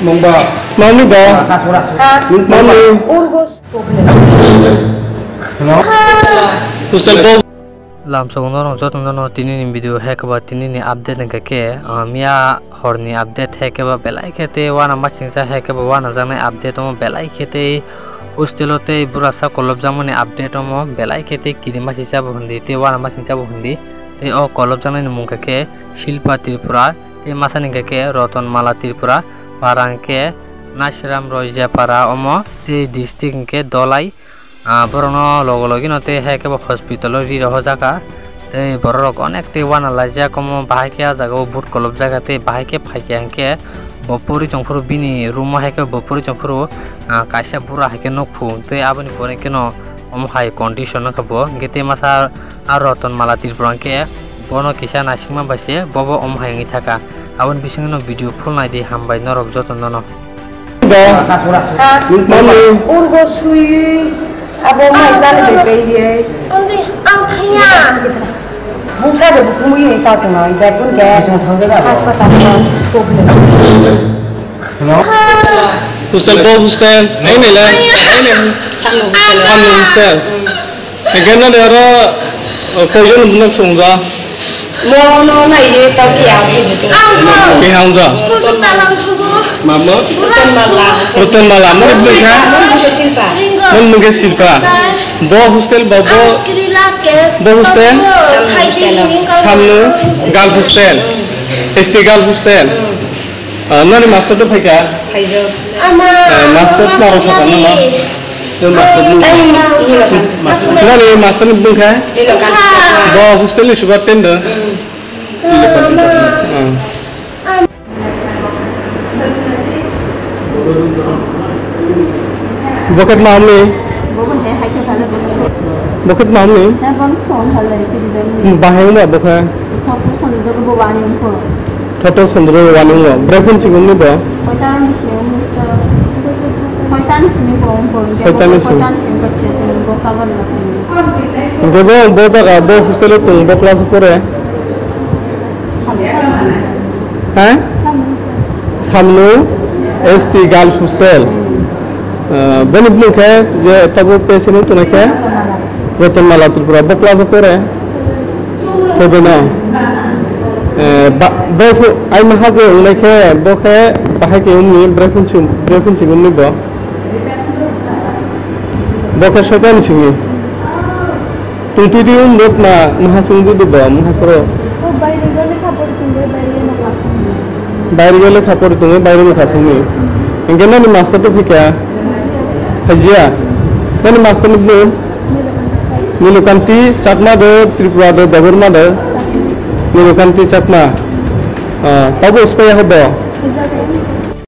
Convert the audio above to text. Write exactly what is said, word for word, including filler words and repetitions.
Mungba. Mami ba. Mami. Urgus. Hostel bo. Lamsong norong joto no tini ni video hai khe ba tini ni update hwnkhe khe, ah, miya horni update hai khe ba belai khe tei uanama singsa hai khe ba uanajaknai update omo belai khe tei hostel o tei burasa kolobjakmani update omo belai khe tei kirima sisa bo hindi tei uanama singsa bo hindi tei o kolobjaknai ni mung khe khe Silpa Tripura tei masani hwnkhe khe Roton Mala Tripura, para hwnkhe Nasiram Roija para omo tei district hwnkhe Dolai. Ah, borokno logo logino tei hai khe bo hospital o ri rohorjaka. Tei borok rok onek tei uana laijak omo bahai khe ah jaga o vote kolobjaka tei bahai khe phaikha hwnkhe bo pori tongphuru bini room o hai khe bo pori tongphuru, ah, kaisa bura hai khe nukphu tei aboni pore kheno omo hai condition wngkha bo hwnkhe tei masa. A Roton Mala Tripura hwnkhe bono kisa naisingma bai se bobo omo hai wngwi thaka. Aboni bisingno video full naidi, hambai norok jotono no. Mami. Urgo sui abo mai jani bai bai ye. Ang thaya. Bungsa de bukumu ye sa tong na, ida pun ke. Hospital. Hostel bo hostel. Ai nela. Ai nela. Sanu hostel. Sanu hostel. Hwnkhe nani oro, o, koijon nok songja? Mono naiwi tao kiya ang buji tong. Ang tong. Kiya ang ja? School to talang thango. Mama? Roton Mala. Roton Mala. Mani bwkha? Mani bwkha Silpa. Mani bwkha Silpa. Bo hostel ba bo? Ang kiri last ke. Bo hostel? Samno hostel. Samno girl hostel. S T girl hostel. Ah, nani master to phaikha? Phaijak. Ah, master tma rok sakha nang ma? Nang master nung. Ai, nilo kan. Nani master ni bung kha? Nilo kan. Bo hostel ni sugar ten da. Hmm. Nilo kan. Ah. Bo khe tma wngni? Bo khe hai khe thale bo. Bo khe tma wngni? Hai bo song thale kiri ben. Bahai wngba bo khe? Thoto sondro jogo bo wani wngkho. Thoto sondro wani wngkho. Bwrwi phunsi wngni bo? Soitani simi wngkho. Soitani simi wngkho. Soitani simi. Soitani simi wngkho. Hwnkhe bo, bo jaga, bo hostel o chwng bo class o pore? Ha? Samnu S T Girls Hostel. Ah, bini bumung khe je tabuk P S C ni tongnai khe Rotonmala Tripura. Bo class o pore? Seven o. Eh, ba, bo phu-, ai maha je wngnai khe, bo khe bahai khe wngni, bwrwi phunsi, bwrwi phunsi wngni bo. Bo khe soitani simi. Tungtwi twi wng dok ma, maha sung di bo, maha soro. O baire gole khapor tungwi baire no khapor. Baire gole khapor tungwi baire no khapor ni. Hwnkhe nani master to phikha? Phaijiya. Nani master ni bumung? Nilokanti Chakma de, Tripura de, Debbarma de? Nilokanti Chakma. Ah, tabo spaya hobo?